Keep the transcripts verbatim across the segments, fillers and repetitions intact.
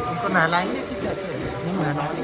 उनको नहलाएंगे कि कैसे? नहीं, नहलाएंगे।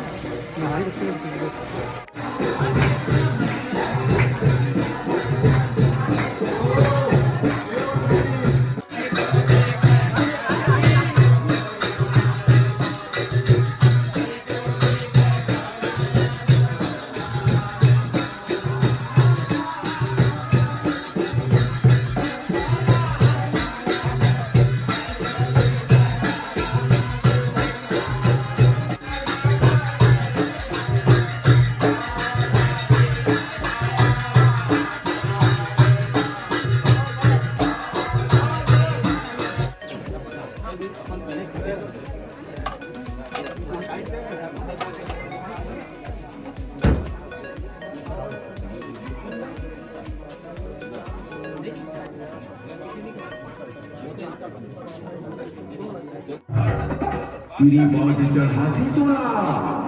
पीरी बाट चढ़ाथे तोला,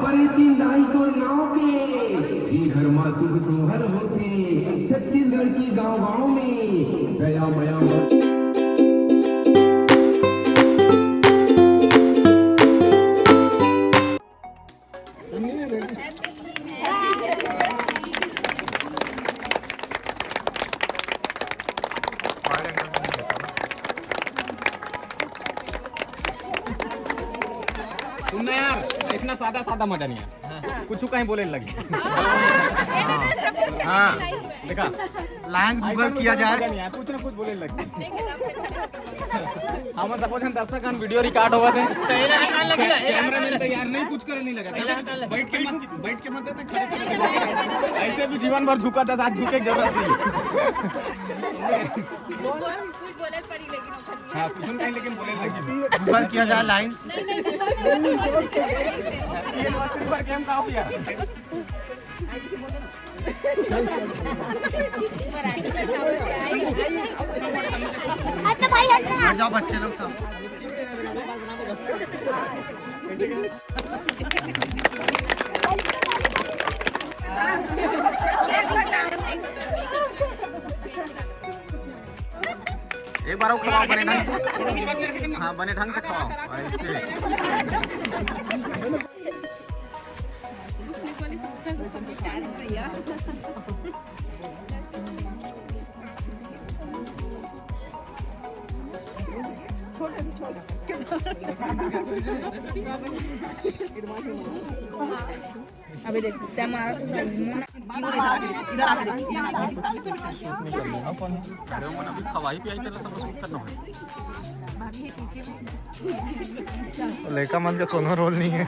परेती नाई तोर नाव के। जी घर मा सुख सोहर होथे, छत्तीसगढ़ के गांव गांव में दया मया। सुनना यार, इतना सादा सादा मजा नहीं है, कुछ कहीं बोले लगी। हाँ, देखा, लाइंस गूगल किया जाए। कुछ ना कुछ बोले लगी। हमन सबो झन दर्शक हन, वीडियो रिकॉर्ड होवत हे। कैमरामैन तैयार नहीं, कुछ करे नहीं लगा। बैठ के मत, बैठ के मत देते, खड़े खड़े। ऐसे भी जीवन भर झुका था, आज झुके के जरूरत नहीं। कुछ बोले पड़ी लेकिन। हाँ, कुछ नहीं, लेकिन बोले लगी। गूगल किया जाए लाइंस। नहीं, नहीं, नहीं। ये बस एक बार गेम का हो गया। हट ना भाई, हट ना। आ जाओ बच्चे लोग सब। एक बार और खवाओ बने ढंग से। हाँ, बने ढंग से खवाओ। ऐसे। उसने वाली सबका सबका बेकार है यार। छोटा से छोटा। अबे देख, तैं मारा तो भाई, मुन्ना। अरे, वो अभी खवाई पियाई, तेला सब कुछ करना है। लइका मन के कोनो रोल नहीं है।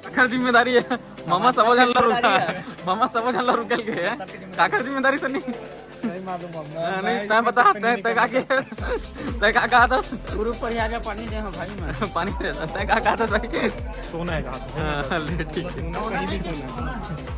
काकर जिम्मेदारी हे? मामा सबो झन ला रुका, मामा सबो झन ला रुकल के हे। काकर जिम्मेदारी सनी? नहीं मालूम अब। हाँ, नहीं, तैं बता, तैं, तैं का के, तैं का कहा था? गुरु पर आ जा, पानी दे, हाँ भाई मैं। पानी दे, तैं का कहा था भाई? सोना हे कहा था। हाँ, ले, ठीक हे। सोना, कहीं भी सोना।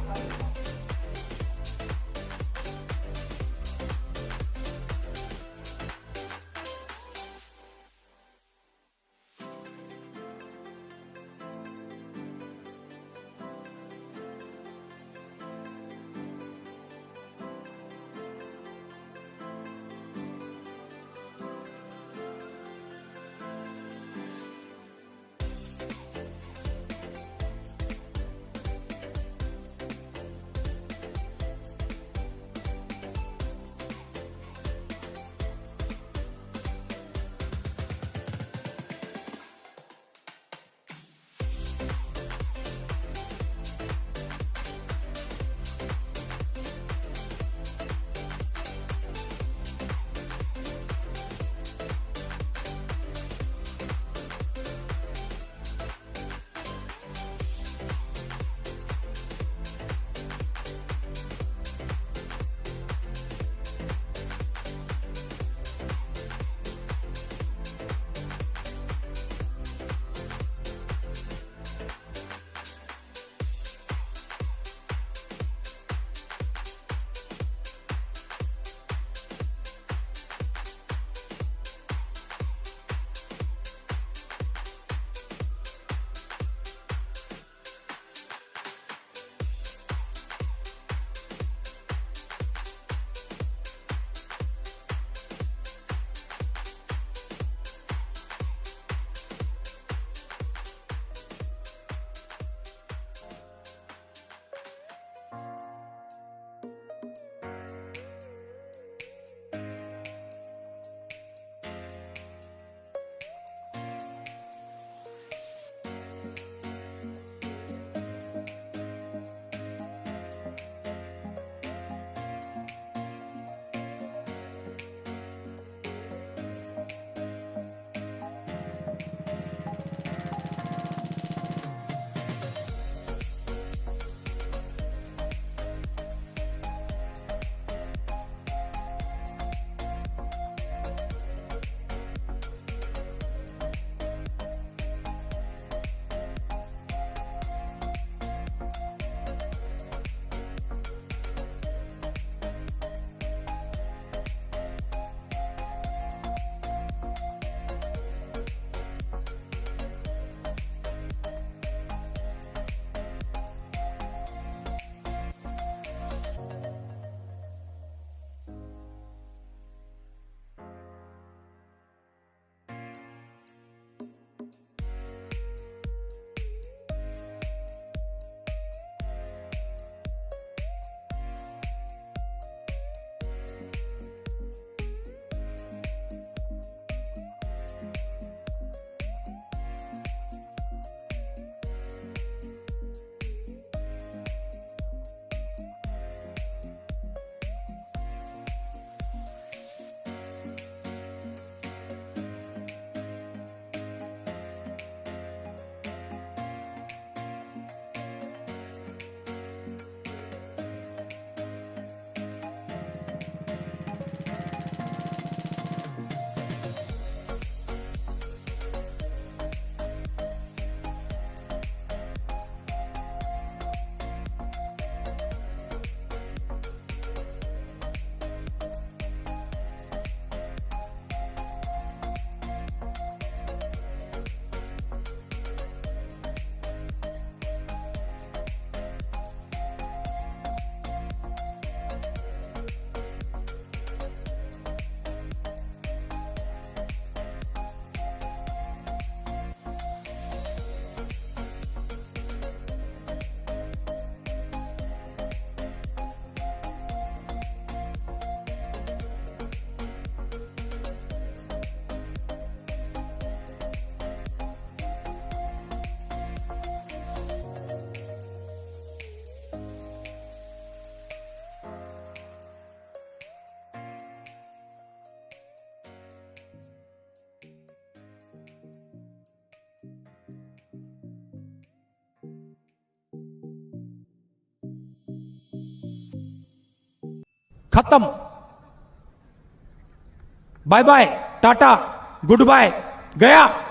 खत्म। बाय बाय, टाटा, गुड बाय, गया।